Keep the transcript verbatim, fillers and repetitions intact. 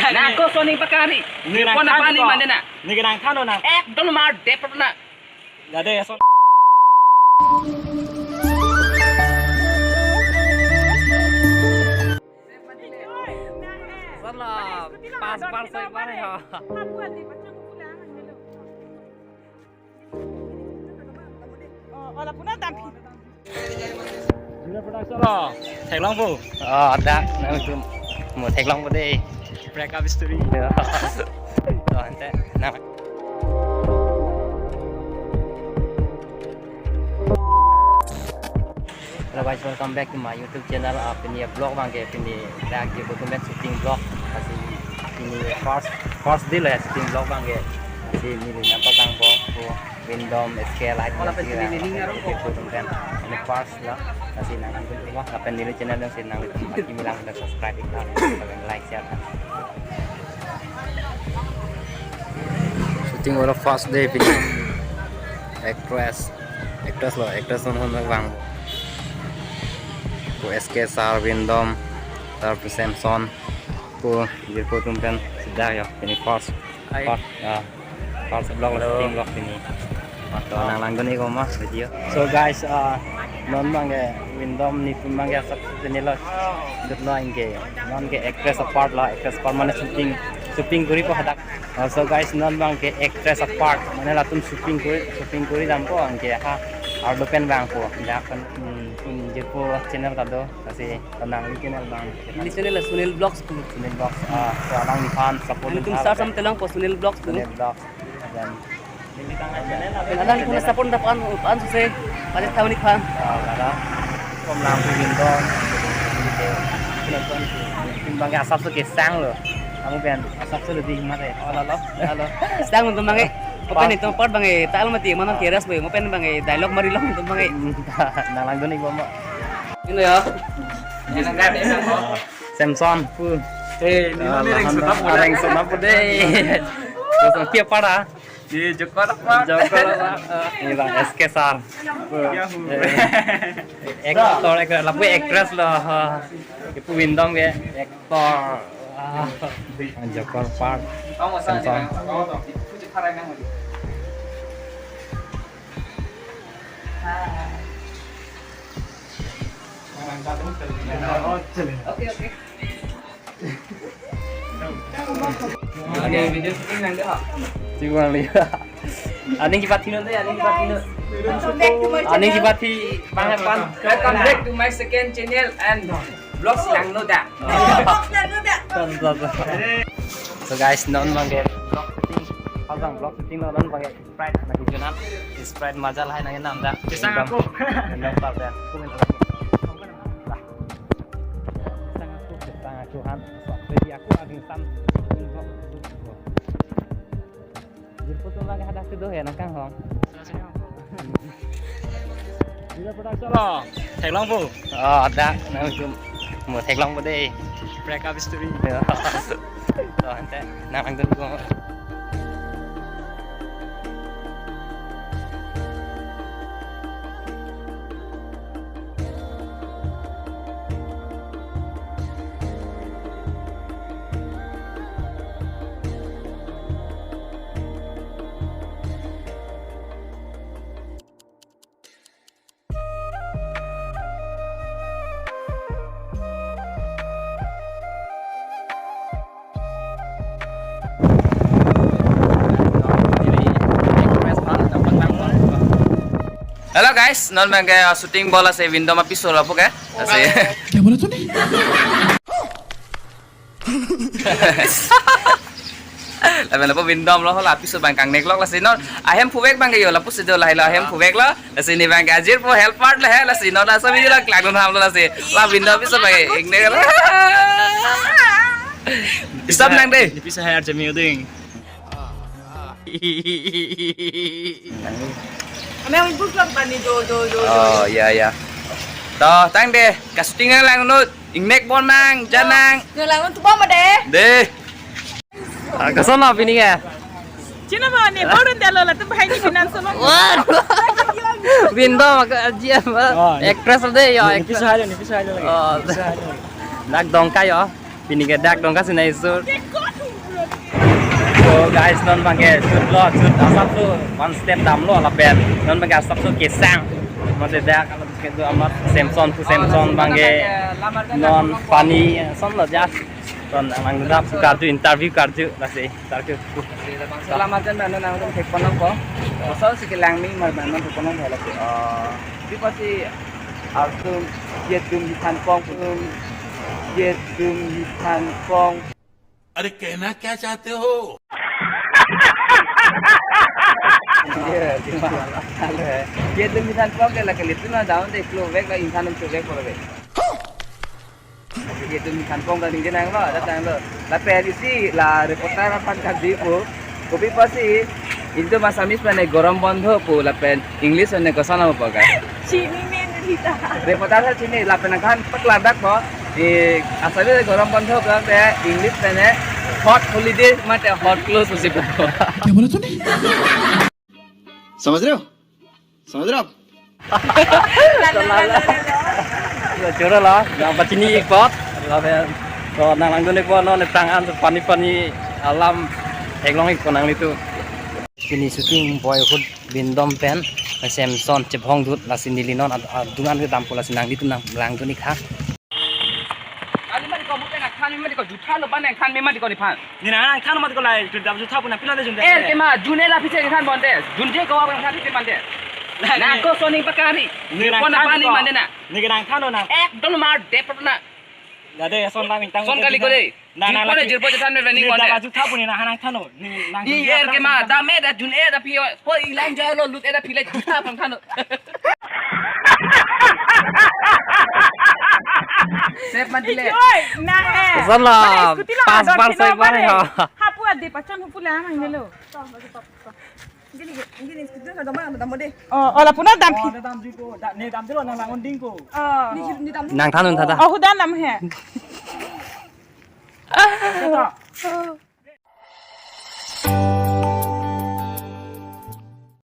Nangkosonji pakari. Neli nang kona than pani to. Mane na. Neli nang than na. Ekdom mar dep na. Jadi, so. Salah, pas bar sai bar ya. Oh, ola puna dampi. Junior Production lo. Theklongpo. Oh, dak, nangtum. Mo theklongpo dei. Breakup story. Ya. To, ante. Nang. Hello guys, welcome back to my YouTube channel. Ah, pini vlog abangke pini dak di butumen shooting vlog. Lasi pini first, first day lo ya shooting vlog abangke. Lasi neli nangpatangpo pu Windom S K Live. Ola pen pini neli ngarong ko. Butumen ini first lo. Lasi nangtum rumah lapen neli channel yang si nangtum baki milang dan subscribe ikna, like, share. Shooting ora first day pini. Actress, actress lo, actress non hon vang. Pu S K sir, Windom sir, pu Samson, pu jirpo atum pen sida ya pini first. Hai. First, ah, first vlog lo. Hello. Shooting vlog pini. Atau nang langdun-ikpo ma video. So guys, ah, non abangke Windom nelitum abangke asap pini lo. Dut lo anke. Non ke actress apart lo, actress apart mane shooting, shooting koripo hadak. Also guys, non abangke actress apart mane latum shooting kori, shooting kori dampo anke ha arlo pen vangpo. Dak pen, hmm, pun jirpo channel kado, lasi nangli channel abang. Neli channel Sunil Vlogs pu. Sunil Vlogs, ah, so alangliphan support. Nangtum search sam theklongpo Sunil Vlogs pu. Sunil Vlogs. Dan alangliphan support ta pan, pan suse, pajir thauni pan. Ah, kata. Kom lam pu Windom. Pini abangke asap so kesang lo. Kamu pen asap so lebih mate. Oh, lalo, lalo. Sang nangtum abangke. Mo pen nelitum apart abangke, tal mati, mano keras boy. Mo pen abangke, dialogue mari long nangtum abangke. Nang langdun-ikpo ma. Ini ya. Ini kan, ini kan. Samson pu. Eh, ini Ah, nih, lahan Reng Sutap, areng Sutap dei. Terus dia pada. Di Jokor apa? Jokor apa? Eh, ini abang S K sir. Yahoo. Eh, actor, actor, lapu actress lo. Ipu Windom ke actor. Ah, Jokor part. Samson. Oke, oke. Oke, video shooting nang deh, ha? Cuma lihat. Aning kipat hino deh, aning kipat hino. Welcome back to my channel. Aning kipat hi pangapan. Welcome back to my second channel and vlogs langno dak. Vlogs langno dak. Tuan, tuan, tuan. So guys, non abangke vlog shooting. Hal abang vlog shooting lo non abangke. Sprite nangkejun an. Sprite maja lahai nangkenam dak. Kesang aku. Nang pa dak. Komen lagi. Lah. Kesang aku, kesang aku han. Jadi aku lagi sam. Jirpo atum lagi hadak kedo ya nangkanghong. Junior Production lo. Theklongpo. Oh, dak nangtum. Mo theklongpo dei. Breakup story. Ya. To, ante nang langdun-ikpo. Hello guys, non abangke, uh, shooting bola si Windom apiso lapu ke. Lasi. Kya bola tune? Lapen lapu Windom lo, lapiso abang kangnek lok lasi non. Ahem puvek abangke yo, lapusi do lahai lo ahem puvek lo. Lasi ne abangke ajirpo helper lo he, lasi non laso video lo klak dun ham lo lasi. La Windom apiso abangke ingnek lo. Stop nang dei. Apiso hai arjami uding. Kami ang ibu club bani jo, jo, jo, jo. Oh, iya, iya. To, tang dei. Ka-shooting lang nut. Ingnek bon nang, janang. Nang lang nut bom dei. Dei. Ah, koson lo pini ke? China ma ni, baru dia lo, latum bahai ni pinan solo. Wah. Windom aku aji apa? Oh, ini. Actress dei yo, ini actress. Pisah aja nih, pisah aja lagi. Oh. Pisah aja lagi. Dak Dongka yo. Pini ke dak Dongka sinai sur. So guys, non abangke shoot lo, shoot asapso one step damlo lapen non abangke asapso kesang. Mate dak kalau kedo amat Samson pu Samson abangke non pani son lo jas. Ton abang dap karju, interview karju lasi interview. Selamat jan mano nang tum thek ponong ko. Kosol si kelang mi mar mano thek ponong ko lasi. Ah, di pasi artum yedum hithan pong tum yedum hithan pong. अरे कहना क्या चाहते हो? Iya, di mana? Halo, eh. Yedum hithan pong ke la kelitu na daun de klo vek la insan um chuvek pore vek. Yedum hithan pong ka ningje nanglo, ada tanglo. Lapen isi la reporter aphan kadi pu. Kopi pasi, Hindu Assamese mane gorom bondho pu lapen English mane koson pu ka. Chini men rita. Reporter sa chini lapen angkhan pakladak ko. Di Assamese gorom bondho ko te English mane hot holiday mate hot clothes pusi pu. क्या बोला तूने? समझ रहे हो? समझ रहे हो आप? Choro lo, nang pachini ikpo, lapen to nang langdun ikpo, non neptang an pani pani alam theklong ikpo nanglitum. Pini shooting boy ahut bindom pen Samson chephong dut lasi neli non ad-, adung an kedam po lasi nanglitum nang langdun ik ha. Kali mati ko mute na khan mati ko jutha lo ban khan me mati ko ni phan. Ni nang nang than mati ko lai, jun dam jutha pu nang pilo de jun de. Er ke ma, jun e la piche khan bonde. Jun je ko wa khan piche mande. Na ko soning pakari. Ni nang kona than pani ko. Mande na. Ni nang than lo na. Ekdom mar dep na. Lade son la mintang. Son kali ko de. Na, na, jirpo lagi. Jirpo je than me running ni bonde. Dam jutha pu ni nang nang than lo. Ni nang I jun er ke ma, dam e da jun e da pi. Ko ilang jai lo lut e da pi le jutha pang than lo. Sep man dile. Oi, na eh. Salam. Mana scooty lo pas ador pas sino sai mana mana ha. Hapu ade pachon hupu la mang nelo. Gini gini scooty lo dama dama de. Oh, ola puna dam pi. Oh, dam jiko. Da ne dam jilo nang langon ding ko. Oh. Ni ni dam. Nang thanun thata. Oh, hudan dam he. Kata.